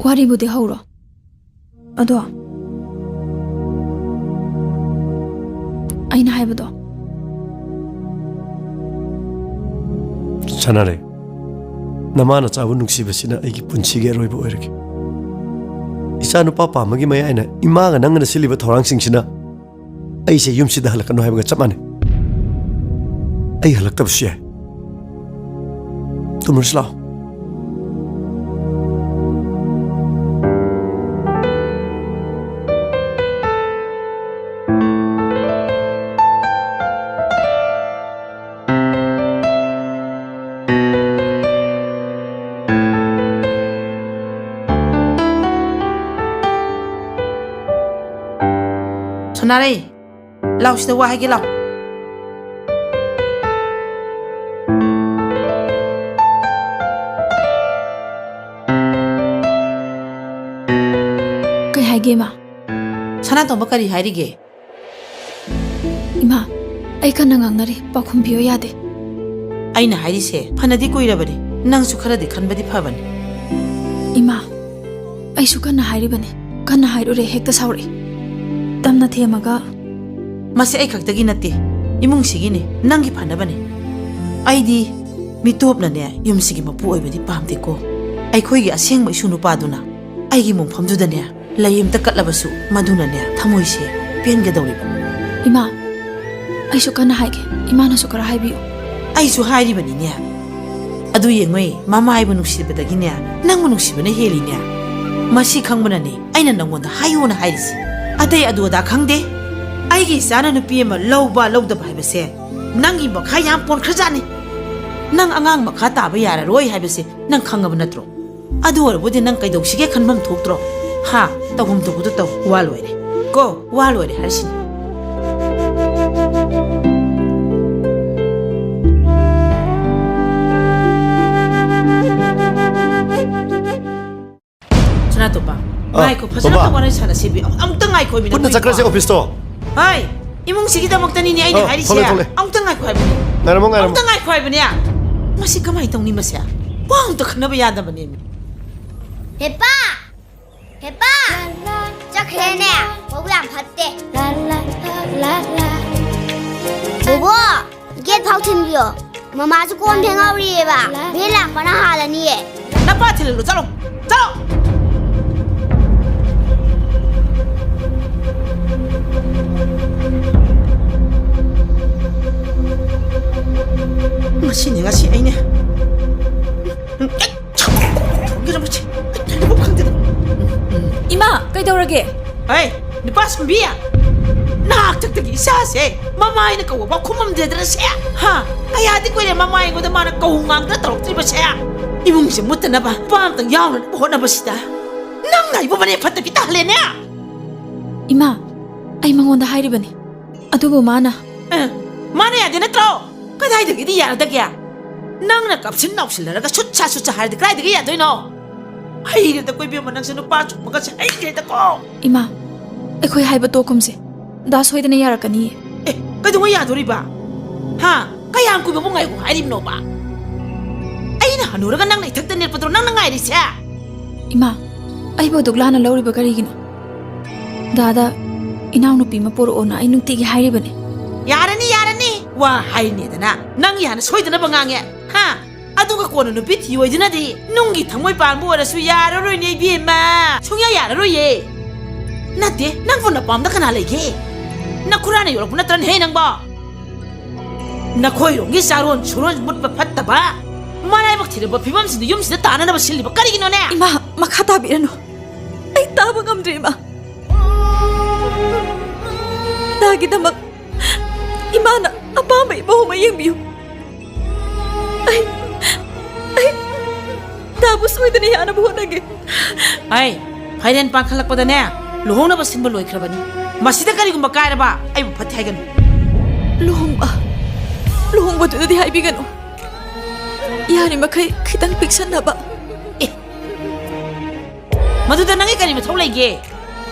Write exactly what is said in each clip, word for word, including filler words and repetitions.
ꯋꯥꯔꯤꯕꯨꯗꯤ ꯍꯧꯔꯣ꯫ ꯑꯗꯣ ꯑꯩꯅ ꯍꯥꯏꯕꯗꯣ꯫ ꯁꯥꯟꯅꯔꯦ꯫ ꯅꯃꯥ ꯅꯆꯥꯕꯨ ꯅꯨꯡꯁꯤꯕꯁꯤꯅ ꯑꯩꯒꯤ ꯄꯨꯟꯁꯤꯒꯤ ꯑꯔꯣꯏꯕ ꯑꯣꯏꯔꯒꯦ꯫ ꯏꯆꯥ ꯅꯨꯄꯥ ꯄꯥꯝꯕꯒꯤ ꯃꯌꯥꯏꯅ ꯏꯃꯥꯒ ꯅꯪꯒꯅ ꯁꯤꯜꯂꯤꯕ ꯊꯧꯔꯥꯡꯁꯤꯡꯁꯤꯅ ꯑꯩꯁꯦ ꯌꯨꯝꯁꯤꯗ ꯍꯜꯂꯛꯀꯅꯨ ꯍꯥꯏꯕꯒ ꯆꯞ ꯃꯥꯟꯅꯩ꯫ ꯑꯩ ꯍꯜꯂꯛꯇꯕꯁꯨ ꯌꯥꯏ꯫ ꯇꯨꯝꯃꯨꯔꯁꯤ ꯂꯥꯛꯑꯣ꯫ ꯁꯣꯅꯥꯔꯩ, ꯂꯥꯎ, ꯁꯤꯗ ꯋꯥ ꯍꯥꯏꯒꯦ, ꯂꯥꯎ꯫ ꯀꯩ ꯍꯥꯏꯒꯦ, ꯏꯃꯥ? ꯁꯅꯥꯇꯣꯝꯕ ꯀꯔꯤ ꯍꯥꯏꯔꯤꯒꯦ? ꯏꯃꯥ, ꯑꯩ ꯀꯟꯅ ꯉꯥꯡꯅꯔꯤ, ꯄꯥꯎꯈꯨꯝ ꯄꯤꯌꯣ ꯌꯥꯗꯦ꯫ ꯑꯩꯅ ꯍꯥꯏꯔꯤꯁꯦ ꯐꯅꯗꯤ ꯀꯨꯏꯔꯕꯅꯤ, ꯅꯪꯁꯨ ꯈꯔꯗꯤ ꯈꯟꯕꯗꯤ ꯐꯕꯅꯤ꯫ ꯏꯃꯥ, ꯑꯩꯁꯨ ꯀꯟꯅ ꯍꯥꯏꯔꯤꯕꯅꯤ, ꯀꯟꯅ ꯍꯥꯏꯔꯨꯔꯦ ꯍꯦꯛꯇ ꯁꯥꯎꯔꯛꯏ꯫ ꯇꯝꯅ ꯊꯦꯝꯃꯒ꯫ ꯃꯁꯤ ꯑꯩ ꯈꯛꯇꯒꯤ ꯅꯠꯇꯦ, ꯏꯃꯨꯡꯁꯤꯒꯤꯅꯤ, ꯅꯪꯒꯤ ꯐꯅꯕꯅꯤ꯫ ꯑꯩꯗꯤ ꯃꯤꯇꯣꯞꯅꯅꯦ ꯌꯨꯝꯁꯤꯒꯤ ꯃꯄꯨ ꯑꯣꯏꯕꯗꯤ ꯄꯥꯝꯗꯦꯀꯣ꯫ ꯑꯩꯈꯣꯏꯒꯤ ꯑꯁꯦꯡꯕ ꯏꯁꯨ ꯅꯨꯄꯥꯗꯨꯅ ꯑꯩꯒꯤ ꯃꯣꯡꯐꯝꯗꯨꯗꯅꯦ ꯂꯩ ꯑꯝꯇ ꯀꯠꯂꯕꯁꯨ ꯃꯗꯨꯅꯅꯦ ꯊꯃꯣꯏꯁꯦ ꯄꯦꯟꯒꯗꯧꯔꯤꯕ꯫ ꯏꯃꯥ, ꯑꯩꯁꯨ ꯀꯟꯅ ꯍꯥꯏꯒꯦ, ꯏꯃꯥꯅꯁꯨ ꯈꯔ ꯍꯥꯏꯕꯤꯌꯨ꯫ ꯑꯩꯁꯨ ꯍꯥꯏꯔꯤꯕꯅꯤꯅꯦ꯫ ꯑꯗꯨ ꯌꯦꯡꯉꯨꯏ, ꯃꯃꯥ ꯍꯥꯏꯕꯨ ꯅꯨꯡꯁꯤꯕꯗꯒꯤꯅꯦ ꯅꯪꯕꯨ ꯅꯨꯡꯁꯤꯕꯅ ꯍꯦꯜꯂꯤꯅꯦ꯫ ꯃꯁꯤ ꯈꯪꯕꯅꯅꯦ ꯑꯩꯅ ꯅꯪꯉꯣꯟꯗ ꯍꯥꯏꯌꯣꯅ ꯍꯥꯏꯔꯤꯁꯤ꯫ ꯑꯇꯩ ꯑꯗꯨ ꯑꯗꯥ ꯈꯪꯗꯦ꯫ ꯑꯩꯒꯤ ꯏꯆꯥꯅ ꯅꯨꯄꯤ ꯑꯃ ꯂꯧꯕ ꯂꯧꯗꯕ ꯍꯥꯏꯕꯁꯦ ꯅꯪꯒꯤ ꯃꯈꯥ ꯌꯥꯝ ꯄꯣꯟꯈ꯭ꯔꯖꯥꯠꯅꯤ꯫ ꯅꯪ ꯑꯉꯥꯡ ꯃꯈꯥ ꯇꯥꯕ ꯌꯥꯔꯔꯣꯏ ꯍꯥꯏꯕꯁꯦ ꯅꯪ ꯈꯪꯉꯕ ꯅꯠꯇ꯭ꯔꯣ? ꯑꯗꯨ ꯑꯣꯏꯔꯕꯨꯗꯤ ꯅꯪ ꯀꯩꯗꯧꯁꯤꯒꯦ ꯈꯟꯐꯝ ꯊꯣꯛꯇ꯭ꯔꯣ? ꯍꯥ? ꯇꯧꯐꯝ ꯊꯣꯛꯄꯗꯣ ꯇꯧ, ꯋꯥ ꯂꯣꯏꯔꯦ꯫ ꯀꯣ, ꯋꯥ ꯂꯣꯏꯔꯦ ꯍꯥꯏꯔꯤꯁꯤꯅꯤ꯫ ꯁꯅꯥꯇꯣꯝꯕ, ꯑ, ꯉꯥꯏꯈꯣ, ꯐꯖꯅ ꯇꯣꯝꯕ꯫ ꯑꯝꯇ ꯋꯥꯔꯤ ꯁꯥꯟꯅꯁꯤꯕꯤ꯫ ꯑꯃꯨꯛꯇ ꯉꯥꯏꯈꯣ, ꯏꯃꯤ, ꯄꯨꯟꯅ ꯅꯈꯣꯏ ꯆꯠꯈ꯭ꯔꯁꯦ ꯀꯣ꯫ ꯑꯣꯐꯤꯁꯇꯣ꯫ ꯍꯣꯏ, ꯏꯃꯨꯡꯁꯤꯒꯤꯗꯃꯛꯇꯅꯤꯅꯦ ꯑꯩꯅ ꯑ, ꯍꯥꯏꯔꯤꯁꯦ꯫ ꯊꯣꯛꯂꯦ, ꯊꯣꯛꯂꯦ꯫ ꯑꯃꯨꯛꯇ ꯉꯥꯏꯈꯣ ꯍꯥꯏꯕꯅꯤ꯫ ꯉꯥꯏꯔꯝꯃꯣ, ꯉꯥꯏꯔꯝꯃꯣ꯫ ꯑꯃꯨꯛꯇ ꯉꯥꯏꯈꯣ ꯍꯥꯏꯕꯅꯦ꯫ ꯃꯁꯤ ꯀꯃꯥꯏꯅ ꯇꯧꯅꯤ ꯃꯁꯦ? ꯋꯥ ꯑꯃꯨꯛꯇ ꯈꯟꯅꯕ ꯌꯥꯗꯕꯅꯦꯃꯤ꯫ ꯍꯦꯄꯥ! ꯍꯦꯄꯥ! ꯆꯠꯈ꯭ꯔꯦꯅꯦ꯫ ꯃꯕꯨꯛ ꯌꯥꯝ ꯐꯠꯇꯦ꯫ ꯕꯣꯕꯣ, ꯒꯦꯠ ꯐꯥꯎ ꯊꯤꯟꯕꯤꯌꯣ꯫ ꯃꯃꯥꯁꯨ ꯀꯣꯟ ꯐꯦꯡꯍꯧꯔꯤꯑꯕ꯫ ꯚꯦꯟ ꯂꯥꯛꯄꯅ ꯍꯥꯜꯂꯅꯤꯌꯦ꯫ ꯅꯄꯥ ꯊꯤꯜꯍꯜꯂꯨ, ꯆꯠꯂꯣ, ꯆꯠꯂꯣ꯫ ꯉꯁꯤꯅꯦ, ꯉꯁꯤ ꯑꯩꯅꯦ꯫ ꯏꯃꯥ, ꯀꯩꯗꯧꯔꯒꯦ? ꯑꯩ, ꯅꯨꯄꯥ ꯁꯨꯝꯕꯤ, ꯅꯍꯥꯛꯇꯛꯇꯒꯤ ꯏꯆꯥꯁꯦ ꯃꯃꯥꯏꯅ ꯀꯧꯕ ꯐꯥꯎ ꯈꯨꯝꯃꯝꯗꯦꯗꯅ ꯁꯦ꯫ ꯍꯥ? ꯀꯌꯥꯗꯤ ꯀꯨꯏꯔꯦ ꯃꯃꯥ ꯑꯩꯉꯣꯟꯗ ꯃꯥꯅ ꯀꯧ ꯉꯥꯡꯗꯅ ꯇꯧꯔꯛꯇ꯭ꯔꯤꯕꯁꯦ꯫ ꯏꯃꯨꯡꯁꯦ ꯃꯨꯠꯇꯅꯕ ꯅꯨꯄꯥ ꯑꯝꯇꯪ ꯌꯥꯎꯅꯅꯕ ꯍꯣꯠꯅꯕꯁꯤꯗ ꯅꯪꯅ ꯑꯩꯕꯨ ꯃꯅꯦꯝ ꯐꯠꯇꯕꯤ ꯇꯥꯍꯜꯂꯦꯅꯦ꯫ ꯏꯃꯥ, ꯑꯩ ꯃꯉꯣꯟꯗ ꯍꯥꯏꯔꯤꯕꯅꯤ, ꯑꯗꯨꯕꯨ ꯃꯥꯅ ꯑꯦ, ꯃꯥꯅ ꯌꯥꯗꯦ ꯅꯠꯇ꯭ꯔꯣ? ꯀꯗꯥꯏꯗꯒꯤꯗꯤ ꯌꯥꯔꯗꯒꯦ? ꯅꯪꯅ ꯀꯞꯁꯤꯟ ꯅꯥꯎꯁꯤꯜꯂꯔꯒ ꯁꯨꯠ ꯁꯥ ꯁꯨꯠ ꯁꯥ ꯍꯥꯏꯔꯗꯤ ꯀꯗꯥꯏꯗꯒꯤ ꯌꯥꯗꯣꯏꯅꯣ? ꯍꯩꯔꯦꯗꯀꯣ ꯏꯕꯦꯝꯃ, ꯅꯪꯁꯦ ꯅꯨꯄꯥ ꯆꯨꯝꯕꯒꯁꯦ ꯍꯩꯔꯦꯗꯀꯣ꯫ ꯏꯃꯥ, ꯑꯩꯈꯣꯏ ꯍꯥꯏꯕ ꯇꯣꯛꯀꯨꯝꯁꯦ꯫ ꯗꯥ ꯁꯣꯏꯗꯅ ꯌꯥꯔꯛꯀꯅꯤꯌꯦ꯫ ꯑꯦ, ꯀꯩꯗꯧꯉꯩ ꯌꯥꯗꯣꯔꯤꯕ? ꯍꯥ? ꯀꯌꯥꯝ ꯀꯨꯏꯕꯕꯨ ꯉꯥꯏꯈꯣ ꯍꯥꯏꯔꯤꯕꯅꯣꯕ? ꯑꯩꯅ ꯍꯅꯨꯔꯒ ꯅꯪꯅ ꯏꯊꯛꯇ ꯅꯦꯠꯄꯗꯨꯔꯣ ꯅꯪꯅ ꯉꯥꯏꯔꯤꯁꯦ? ꯏꯃꯥ, ꯑꯩꯕꯨ ꯑꯗꯨꯛ ꯂꯥꯟꯅ ꯂꯧꯔꯤꯕ ꯀꯔꯤꯒꯤꯅꯣ? ꯗꯥꯗ ꯏꯅꯥꯎꯅꯨꯄꯤ ꯑꯃ ꯄꯣꯔꯛꯑꯣꯅ ꯑꯩ ꯅꯨꯡꯇꯤꯒꯤ ꯍꯥꯏꯔꯤꯕꯅꯤ꯫ ꯌꯥꯔꯅꯤ, ꯌꯥꯔꯅꯤ꯫ ꯋꯥ ꯍꯥꯏꯔꯤꯅꯦꯗꯅ ꯅꯪꯒꯤ ꯍꯥꯟꯅ ꯁꯣꯏꯗꯅꯕ ꯉꯥꯡꯉꯦ꯫ ꯍꯥ? ꯑꯗꯨꯒ ꯀꯣꯟꯅ ꯅꯨꯄꯤ ꯊꯤꯌꯣꯏꯗꯨꯅꯗꯤ ꯅꯨꯡꯒꯤ ꯊꯃꯣꯏ ꯄꯥꯟꯕ ꯑꯣꯏꯔꯁꯨ ꯌꯥꯔꯔꯣꯏꯅꯦ ꯏꯕꯦꯝꯃ꯫ ꯁꯨꯡꯌꯥ ꯌꯥꯔꯔꯣꯏꯌꯦ꯫ ꯅꯠꯇꯦ, ꯅꯪꯕꯨ ꯅꯄꯥꯝꯗ ꯀꯅꯥ ꯂꯩꯒꯦ? ꯅꯈꯨꯔꯥꯅ ꯌꯣꯜꯂꯛꯄ ꯅꯠꯇ꯭ꯔꯅꯦꯍꯦ ꯅꯪꯕꯣ? ꯅꯈꯣꯏꯔꯣꯝꯒꯤ ꯆꯥꯔꯣꯟ ꯁꯨꯔꯣꯟ ꯃꯨꯠꯄ ꯐꯠꯇꯕ, ꯃꯔꯥꯏꯕꯛ ꯊꯤꯔꯕ ꯐꯤꯕꯝꯁꯤꯗ ꯌꯨꯝꯁꯤꯗ ꯇꯥꯅꯅꯕ ꯁꯤꯜꯂꯤꯕ ꯀꯔꯤꯒꯤꯅꯣꯅꯦ? ꯏꯃꯥ, ꯃꯈꯥ ꯇꯥꯕꯤꯔꯅꯨ꯫ ꯑꯩ ꯇꯥꯕ ꯉꯝꯗ꯭ꯔꯦ, ꯏꯃꯥ꯫ ꯗꯥꯒꯤꯗꯃꯛ ꯏꯃꯥꯅ ꯑꯄꯥꯝꯕ ꯏꯃꯧ ꯑꯃ ꯌꯦꯡꯕꯤꯌꯨ꯫ ꯑꯩ, ꯑꯩ ꯗꯥꯕꯨ ꯁꯣꯏꯗꯅ ꯌꯥꯅꯕ ꯍꯣꯠꯅꯒꯦ꯫ ꯑꯩ, ꯐꯥꯏꯔꯦꯟ ꯄꯥꯟꯈꯠꯂꯛꯄꯗꯅꯦ, ꯂꯨꯍꯣꯡꯅꯕ ꯁꯤꯟꯕ ꯂꯣꯏꯈ꯭ꯔꯕꯅꯤ꯫ ꯃꯁꯤꯗ ꯀꯔꯤꯒꯨꯝꯕ ꯀꯥꯏꯔꯕ ꯑꯩꯕꯨ ꯐꯠꯇꯦ ꯍꯥꯏꯒꯅꯨ꯫ ꯂꯨꯍꯣꯡꯕ, ꯂꯨꯍꯣꯡꯕꯗꯨꯗꯗꯤ ꯍꯥꯏꯕꯤꯒꯅꯨ꯫ ꯌꯥꯔꯤꯃꯈꯩ ꯈꯤꯇꯪ ꯄꯤꯛꯁꯟꯅꯕ꯫ ꯑꯦ, ꯃꯗꯨꯗ ꯅꯪꯒꯤ ꯀꯔꯤ ꯃꯊꯧ ꯂꯩꯒꯦ?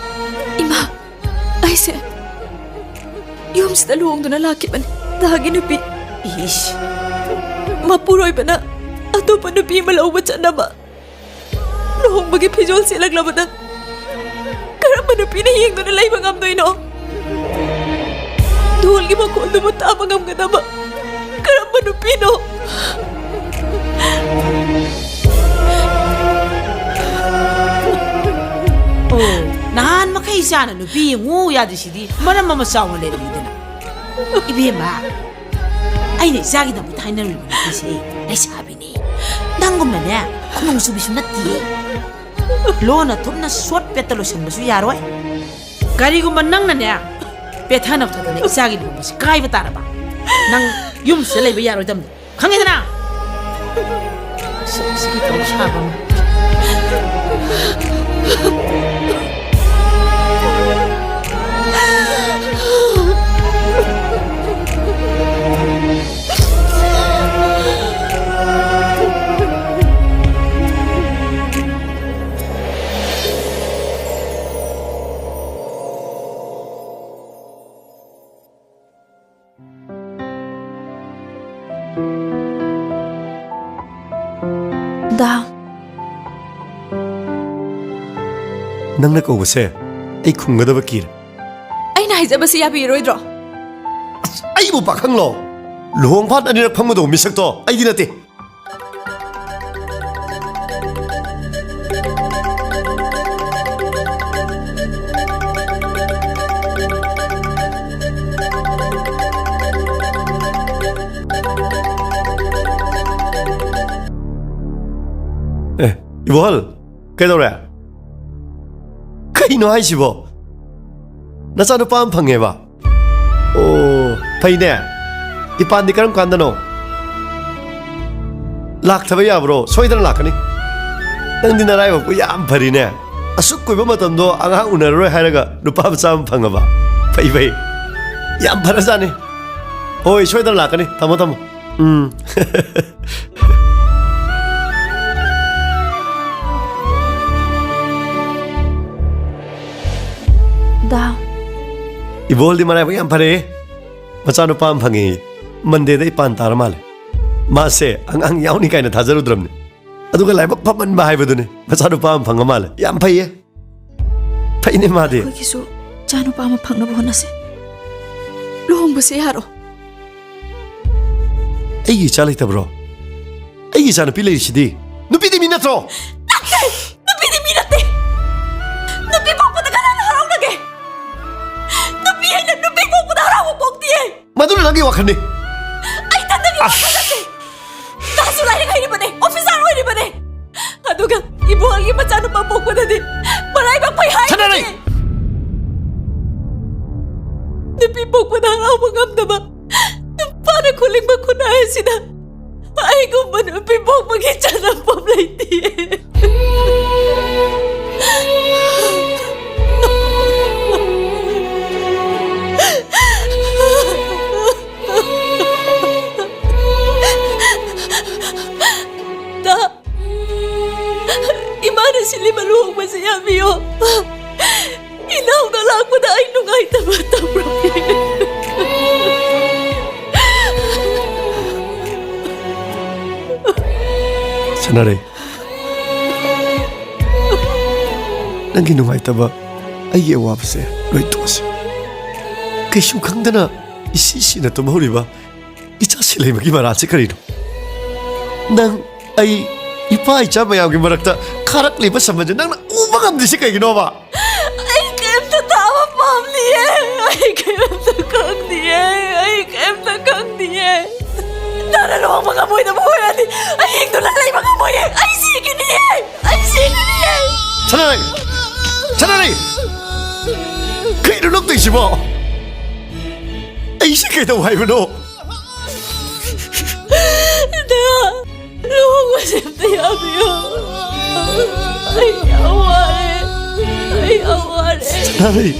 ꯏꯃꯥ, ꯑꯩꯁꯦ ꯌꯨꯝꯁꯤꯗ ꯂꯨꯍꯣꯡꯗꯨꯅ ꯂꯥꯛꯈꯤꯕꯅꯤ꯫ ꯗꯥꯒꯤ ꯅꯨꯄꯤ꯫ ꯏꯁ꯫ ꯃꯄꯨꯔꯣꯏꯕꯅ ꯑꯇꯣꯞꯄ ꯅꯨꯄꯤ ꯑꯃ ꯂꯧꯕ ꯆꯠꯅꯕ ꯂꯨꯍꯣꯡꯕꯒꯤ ꯐꯤꯖꯣꯜ ꯁꯦꯠꯂꯛꯂꯕꯗ ꯀꯔꯝꯕ ꯅꯨꯄꯤꯅ ꯌꯦꯡꯗꯨꯅ ꯂꯩꯕ ꯉꯝꯗꯣꯏꯅꯣ? ꯙꯣꯜꯒꯤ ꯃꯈꯣꯜꯗꯨꯕꯨ ꯇꯥꯕ ꯉꯝꯒꯗꯕ ꯀꯔꯝꯕ ꯅꯨꯄꯤꯅꯣ? ꯑꯣ, ꯅꯍꯥꯟ ꯃꯈꯩ ꯏꯆꯥꯅ ꯅꯨꯄꯤ ꯌꯦꯡꯉꯨ ꯌꯥꯗ꯭ꯔꯤꯁꯤꯗꯤ ꯃꯔꯝ ꯑꯃ ꯆꯥꯎꯅ ꯂꯩꯔꯝꯃꯤꯗꯅ꯫ ꯏꯕꯦꯝꯃ, ꯑꯩꯅ ꯏꯆꯥꯒꯤꯗꯃꯛꯇ ꯍꯥꯏꯅꯔꯨꯔꯤꯕ ꯅꯨꯄꯤꯁꯦ ꯂꯩꯁꯥꯕꯤꯅꯤ꯫ ꯅꯪꯒꯨꯝꯅꯅꯦ, ꯈꯨꯅꯨꯡ ꯆꯨꯕꯤꯁꯨ ꯅꯠꯇꯤꯌꯦ꯫ ꯂꯣꯟꯅ ꯊꯨꯞꯅ ꯁꯣꯠ ꯄꯦꯠꯇ ꯂꯣꯏꯁꯤꯟꯕꯁꯨ ꯌꯥꯔꯣꯏ꯫ ꯀꯔꯤꯒꯨꯝꯕ ꯅꯪꯅꯅꯦ, ꯄꯦꯊꯅꯕꯗꯅꯦ ꯏꯆꯥꯒꯤ ꯂꯨꯍꯣꯡꯕꯁꯤ ꯀꯥꯏꯕ ꯇꯥꯔꯕ, ꯅꯪ ꯌꯨꯝꯁꯤꯗ ꯂꯩꯕ ꯌꯥꯔꯣꯏꯗꯕꯅꯤ꯫ ꯈꯪꯉꯦꯗꯅ? ꯁꯤ-, ꯁꯤꯒꯤ ꯊꯕꯛ ꯁꯥꯕ ꯑꯃ꯫ ꯗꯥ꯫ ꯅꯪꯅ ꯀꯧꯕꯁꯦ ꯑꯩ ꯈꯨꯝꯒꯗꯕ ꯀꯤꯔꯦ꯫ ꯑꯩꯅ ꯍꯥꯏꯖꯕꯁꯤ ꯌꯥꯕꯤꯔꯣꯏꯗ꯭ꯔꯣ? ꯑꯁ, ꯑꯩꯕꯨ ꯄꯥꯈꯪꯂꯣ? ꯂꯨꯍꯣꯡ ꯐꯥꯠ ꯑꯅꯤꯔꯛ ꯐꯝꯒꯗꯧꯕ ꯃꯤꯁꯛꯇꯣ ꯑꯩꯗꯤ ꯅꯠꯇꯦ꯫ ꯑꯦ, ꯏꯕꯣꯍꯜ, ꯀꯩꯗꯧꯔꯦ? ꯀꯩꯅꯣ ꯍꯥꯏꯁꯤꯕꯣ? ꯅꯆꯥꯅꯨꯄꯥ ꯑꯃ ꯐꯪꯉꯦꯕ? ꯑꯣ, ꯐꯩꯅꯦ꯫ ꯏꯄꯥꯟꯗꯤ ꯀꯔꯝ ꯀꯥꯟꯗꯅꯣ? ꯂꯥꯛꯇꯕ ꯌꯥꯕ꯭ꯔꯣ? ꯁꯣꯏꯗꯅ ꯂꯥꯛꯀꯅꯤ꯫ ꯅꯪꯗꯤ ꯅꯔꯥꯏꯕꯛꯄꯨ ꯌꯥꯝ ꯐꯔꯤꯅꯦ꯫ ꯑꯁꯨꯛ ꯀꯨꯏꯕ ꯃꯇꯝꯗꯣ ꯑꯉꯥꯡ ꯎꯅꯔꯔꯣꯏ ꯍꯥꯏꯔꯒ ꯅꯨꯄꯥ ꯃꯆꯥ ꯑꯃ ꯐꯪꯉꯕ? ꯐꯩ, ꯐꯩ꯫ ꯌꯥꯝ ꯐꯔꯖꯥꯠꯅꯤ꯫ ꯍꯣꯏ, ꯁꯣꯏꯗꯅ ꯂꯥꯛꯀꯅꯤ꯫ ꯊꯝꯃꯣ, ꯊꯝꯃꯣ꯫ ꯎꯝ꯫ ꯗꯥ꯫ ꯏꯕꯣꯍꯜꯗꯤ ꯃꯔꯥꯏꯕꯛ ꯌꯥꯝ ꯐꯔꯦ꯫ ꯃꯆꯥꯅꯨꯄꯥ ꯑꯃ ꯐꯪꯉꯦ꯫ ꯃꯟꯗꯦꯗ ꯏꯄꯥꯟ ꯇꯥꯔ ꯃꯥꯜꯂꯦ꯫ ꯃꯥꯁꯦ ꯑꯉꯥꯡ ꯌꯥꯎꯅꯤ ꯀꯥꯏꯅ ꯊꯥꯖꯔꯨꯗ꯭ꯔꯕꯅꯤ꯫ ꯑꯗꯨꯒ ꯂꯥꯏꯕꯛ ꯐꯃꯟꯕ ꯍꯥꯏꯕꯗꯨꯅꯤ, ꯃꯆꯥꯅꯨꯄꯥ ꯑꯃ ꯐꯪꯉ ꯃꯥꯜꯂꯦ꯫ ꯌꯥꯝ ꯐꯩꯌꯦ, ꯐꯩꯅꯦ ꯃꯥꯗꯤ꯫ ꯑꯩꯈꯣꯏꯒꯤꯁꯨ ꯏꯆꯥꯅꯨꯄꯥ ꯑꯃ ꯐꯪꯅꯕ ꯍꯣꯠꯅꯁꯦ꯫ ꯂꯨꯍꯣꯡꯕꯁꯦ ꯌꯥꯔꯣ꯫ ꯑꯩꯒꯤ ꯏꯆꯥ ꯂꯩꯇꯕ꯭ꯔꯣ? ꯑꯩꯒꯤ ꯏꯆꯥ ꯅꯨꯄꯤ ꯂꯩꯔꯤꯁꯤꯗꯤ꯫ ꯅꯨꯄꯤꯗꯤ ꯃꯤ ꯅꯠꯇ꯭ꯔꯣ? ꯅꯠꯇꯦ! ꯅꯨꯄꯤꯗꯤ ꯃꯤ ꯅꯠꯇꯦ! ꯅꯨꯄꯤ ꯄꯣꯛꯄꯗ ꯀꯅꯥꯅ ꯍꯔꯥꯎꯅꯒꯦ? ꯅꯨꯄꯤ ꯑꯩꯅ ꯅꯨꯄꯤ ꯄꯣꯛꯄꯗ ꯍꯔꯥꯎꯕ ꯄꯣꯛꯇꯤꯌꯦ! ꯃꯗꯨꯅ ꯅꯪꯒꯤ ꯋꯥꯈꯜꯅꯤ꯫ ꯑꯩ ꯏꯊꯟꯇꯒꯤ ꯋꯥꯈꯜ ꯅꯠꯇꯦ꯫ ꯃꯥꯁꯨ ꯂꯥꯏꯔꯤꯛ ꯍꯩꯔꯤꯕꯅꯦ, ꯑꯣꯐꯤꯁꯥꯔ ꯑꯣꯏꯔꯤꯕꯅꯦ꯫ ꯑꯗꯨꯒ ꯏꯕꯣꯜꯒꯤ ꯃꯆꯥꯅꯨꯄꯥ ꯄꯣꯛꯄꯗꯗꯤ ꯃꯔꯥꯏꯕꯛ ꯐꯩ ꯍꯥꯏ꯫ ꯁꯥꯟꯅꯔꯩ! ꯅꯨꯄꯤ ꯄꯣꯛꯄꯗ ꯍꯔꯥꯎꯕ ꯉꯝꯗꯕ ꯅꯨꯄꯥꯅ ꯈꯨꯂꯤꯡꯕ ꯈꯨꯟꯅꯥꯏ ꯑꯁꯤꯗ ꯑꯩꯒꯨꯝꯕ ꯅꯨꯄꯤ ꯄꯣꯛꯄꯒꯤ ꯆꯥꯟꯅꯐꯝ ꯂꯩꯇꯦ꯫ ꯗꯥ, ꯏꯃꯥꯅ ꯁꯤꯜꯂꯤꯕ ꯂꯨꯍꯣꯡꯕꯁꯦ ꯌꯥꯕꯤꯌꯣ꯫ ꯏꯅꯥꯎꯅ ꯂꯥꯛꯄꯗ ꯑꯩ ꯅꯨꯡꯉꯥꯏꯇꯕ ꯇꯧꯔꯝꯃꯤ꯫ ꯁꯥꯟꯅꯔꯩ, ꯅꯪꯒꯤ ꯅꯨꯡꯉꯥꯏꯇꯕ, ꯑꯩꯒꯤ ꯑꯋꯥꯕꯁꯦ ꯂꯣꯏ ꯇꯣꯛꯑꯁꯤ꯫ ꯀꯩꯁꯨ ꯈꯪꯗꯅ ꯏꯁꯤ ꯁꯤꯅ ꯇꯨꯝꯍꯧꯔꯤꯕ ꯏꯆꯥ ꯁꯤꯂꯩꯃꯒꯤ ꯃꯔꯥꯜꯁꯦ ꯀꯔꯤꯅꯣ? ꯅꯪ, ꯑꯩ, ꯏꯄꯥ ꯏꯆꯥ ꯃꯌꯥꯝꯒꯤ ꯃꯔꯛꯇ ꯈꯥꯔꯛꯂꯤꯕ ꯁꯃꯟꯁꯦ ꯅꯪꯅ ꯎꯕ ꯉꯝꯗ꯭ꯔꯤꯁꯦ ꯀꯩꯒꯤꯅꯣꯕ? ꯑꯩ ꯀꯩꯝꯇ ꯇꯥꯕ ꯄꯥꯝꯗꯤꯌꯦ꯫ ꯑꯩ ꯀꯩꯝꯇ ꯈꯪꯗꯤꯌꯦ꯫ ꯑꯩ ꯀꯩꯝꯇ ꯈꯪꯗꯤꯌꯦ꯫ ꯅꯪꯅ ꯂꯨꯍꯣꯡꯕ ꯉꯝꯃꯣꯏꯗꯕ ꯑꯣꯏꯔꯗꯤ ꯑꯩ ꯍꯤꯡꯗꯨꯅ ꯂꯩꯕ ꯉꯝꯃꯣꯏꯌꯦ꯫ ꯑꯩ ꯁꯤꯈꯤꯅꯤꯌꯦ꯫ ꯑꯩ ꯁꯤꯈꯤꯅꯤꯌꯦ꯫ ꯁꯥꯟꯅꯔꯩ! ꯁꯥꯟꯅꯔꯩ! ꯀꯩꯅꯣ ꯅꯪ ꯇꯧꯏꯁꯤꯕꯣ? ꯑꯩꯁꯦ ꯀꯩꯗꯧ ꯍꯥꯏꯕꯅꯣ? ꯗꯥ, ꯂꯨꯍꯣꯡꯕꯁꯦ ꯑꯝꯇ ꯌꯥꯕꯤꯌꯨ꯫ ꯑꯩ ꯌꯥꯝ ꯋꯥꯔꯦ꯫ ꯑꯩ ꯌꯥꯝ ꯋꯥꯔꯦ꯫ ꯁꯥꯟꯅꯔꯩ!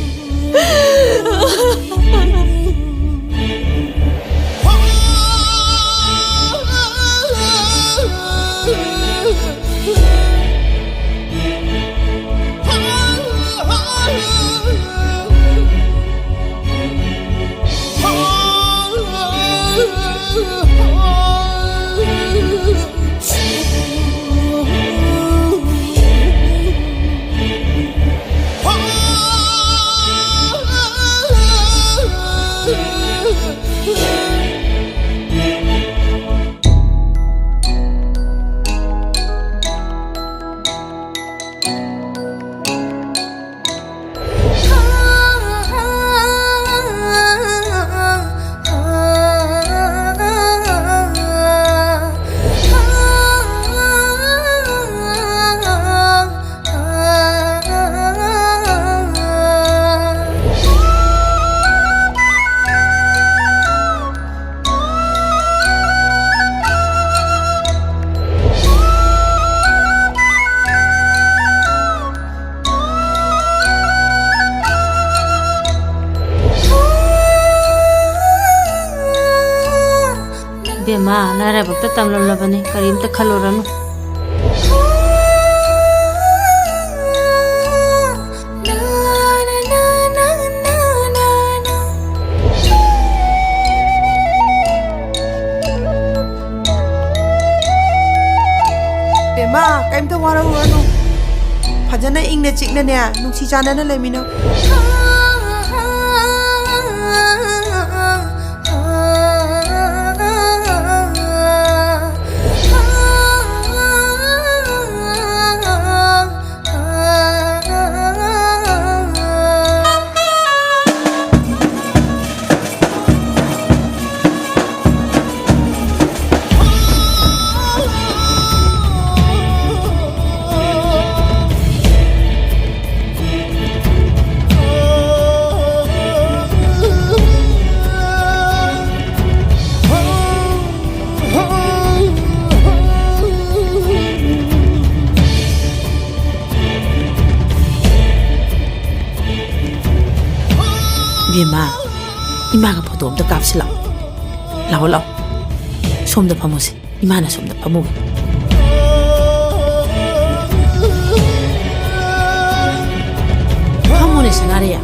ꯏꯃꯥ, ꯅꯔꯥꯏꯕꯛꯇ ꯇꯝꯂꯝꯂꯕꯅꯤ, ꯀꯔꯤꯝꯇ ꯈꯜꯂꯨꯔꯅꯨ꯫ ꯕꯦꯝꯃ, ꯀꯩꯝꯇ ꯋꯥꯔꯧꯔꯨꯔꯅꯨ꯫ ꯐꯖꯅ ꯏꯪꯅ ꯆꯤꯛꯅꯅꯦ, ꯅꯨꯡꯁꯤ ꯆꯥꯟꯅꯅ ꯂꯩꯃꯤꯟꯅꯧ꯫ ꯏꯕꯦꯝꯃ, ꯏꯃꯥꯒ ꯐꯣꯇꯣ ꯑꯝꯇ ꯀꯥꯞꯁꯤ ꯂꯥꯛꯑꯣ꯫ ꯂꯥꯛꯑꯣ, ꯂꯥꯛꯑꯣ꯫ ꯁꯣꯝꯗ ꯐꯝꯃꯨꯁꯦ꯫ ꯏꯃꯥꯅ ꯁꯣꯝꯗ ꯐꯝꯃꯨꯒꯦ꯫ ꯐꯝꯃꯨꯅꯦ, ꯁꯅꯥꯔꯩꯌꯥ꯫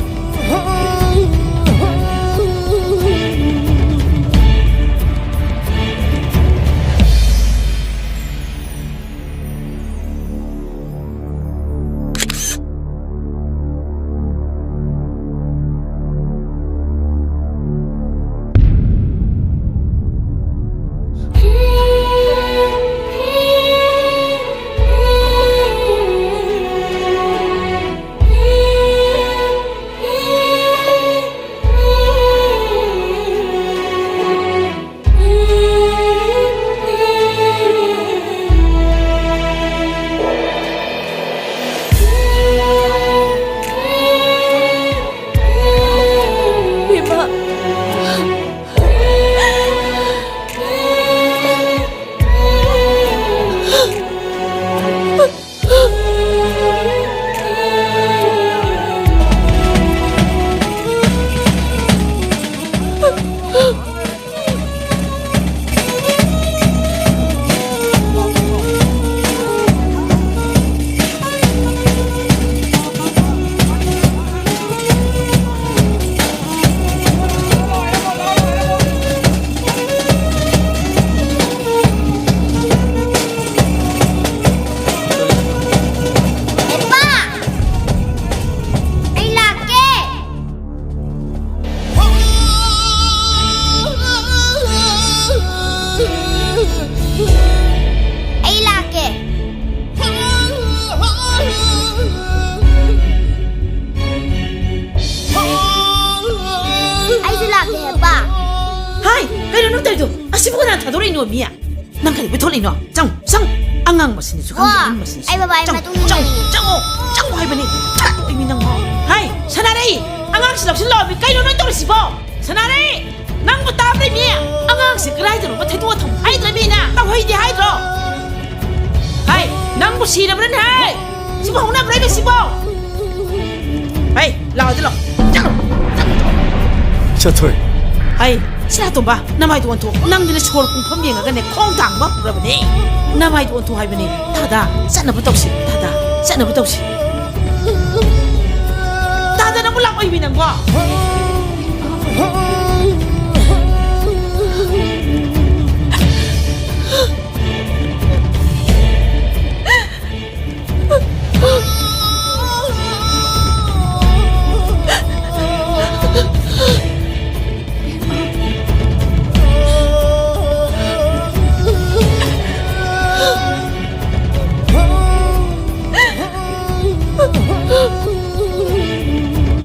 ꯁꯤꯕꯨ ꯀꯅꯥ ꯊꯥꯗꯣꯔꯛꯏꯅꯣ, ꯃꯤ? ꯅꯪ ꯀꯔꯤ ꯄꯨꯊꯣꯛꯂꯛꯏꯅꯣ? ꯆꯪꯉꯨ, ꯆꯪꯉꯨ꯫ ꯑꯉꯥꯡ ꯃꯁꯤꯅꯁꯨ ꯈꯪꯗꯦ, ꯋꯥ! ꯑꯍꯟ ꯃꯁꯤꯅꯁꯨ꯫ ꯑꯩ ꯕꯕꯥꯒꯤ ꯆꯪꯉꯨ, ꯃꯇꯨꯡ ꯆꯪꯉꯨ, ꯏꯟꯅꯔꯤꯌꯦ꯫ ꯆꯪꯉꯨ, ꯆꯪꯉꯨ ꯍꯥꯏꯕꯅꯤ꯫ ꯊꯠ! ꯏꯃꯤ ꯅꯪ꯫ ꯍꯥꯏ, ꯁꯅꯥꯔꯩ! ꯑꯉꯥꯡꯁꯤ ꯂꯧꯁꯤꯜꯂꯛꯑꯣꯃꯤ꯫ ꯀꯩꯅꯣ ꯅꯣꯏ ꯇꯧꯔꯤꯁꯤꯕꯣ? ꯁꯅꯥꯔꯩ! ꯅꯪꯕꯨ ꯇꯥꯕ꯭ꯔ, ꯏꯃꯤ? ꯑꯉꯥꯡꯁꯤ ꯀꯗꯥꯏꯗꯅꯣ ꯊꯩꯗꯣꯛꯑ ꯊꯝꯃꯨ ꯍꯥꯏꯗ꯭ꯔ, ꯃꯤꯅ? ꯇꯧꯍꯩꯗꯦ ꯍꯥꯏꯗ꯭ꯔꯣ? ꯍꯥꯏ, ꯅꯪꯕꯨ ꯁꯤꯔꯕ꯭ꯔꯅꯦ, ꯍꯥꯏ? ꯁꯤꯕꯨ ꯍꯧꯅꯕ꯭ꯔꯅꯦ ꯁꯤꯕꯣ? ꯍꯥꯏ, ꯂꯥꯛꯑꯣ, ꯂꯥꯛꯑꯣ꯫ ꯆꯠꯂꯣ, ꯆꯠꯂꯣ꯫ ꯆꯠꯊꯣꯏ꯫ ꯍꯥꯏ, ꯁꯤꯔꯥꯇꯣꯝꯕ, ꯅꯃꯥꯏꯗꯣ ꯑꯣꯟꯊꯣꯛ꯫ ꯅꯪꯗꯤꯅꯦ ꯁꯣꯔ ꯄꯨꯡꯐꯝ ꯌꯦꯡꯉꯒꯅꯦ ꯈꯣꯡ ꯊꯥꯡꯕ ꯍꯧꯔꯕꯅꯦ꯫ ꯅꯃꯥꯏꯗꯣ ꯑꯣꯟꯊꯣꯛ ꯍꯥꯏꯕꯅꯦ꯫ ꯇꯥꯗ, ꯆꯠꯅꯕ ꯇꯧꯁꯤ, ꯇꯥꯗ, ꯆꯠꯅꯕ ꯇꯧꯁꯤ꯫ ꯇꯥꯗ, ꯅꯪꯕꯨ ꯂꯥꯛꯑꯣꯏꯃꯤ ꯅꯪꯕꯣ?